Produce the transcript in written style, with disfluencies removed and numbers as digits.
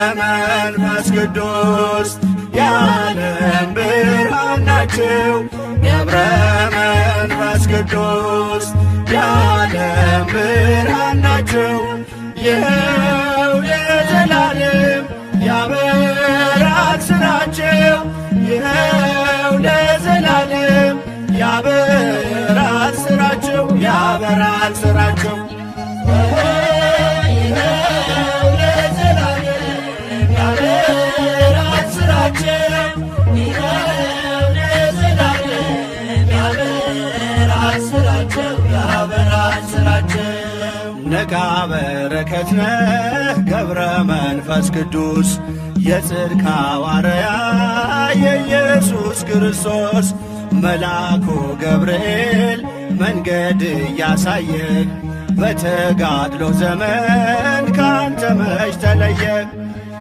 መንፈስ ቅዱስ የዓለም ብርሃን ናቸው። ገብረ መንፈስ ቅዱስ የዓለም ብርሃን ናቸው። ይኸው ለዘላለም ያበራል ስራቸው። ይኸው ለዘላለም ያበራል ስራቸው፣ ያበራል ስራቸው። ይኸው ለዘላለም ያበራል ስራቸው። ይኸው ለዘላለም ያበራል ስራቸው፣ ያበራል ስራቸው። ነቃ በረከት ነህ ገብረ መንፈስ ቅዱስ፣ የጽድቅ ሐዋርያ የኢየሱስ ክርስቶስ። መልአኩ ገብርኤል መንገድ እያሳየህ በተጋድሎ ዘመን ካንተ መች ተለየ?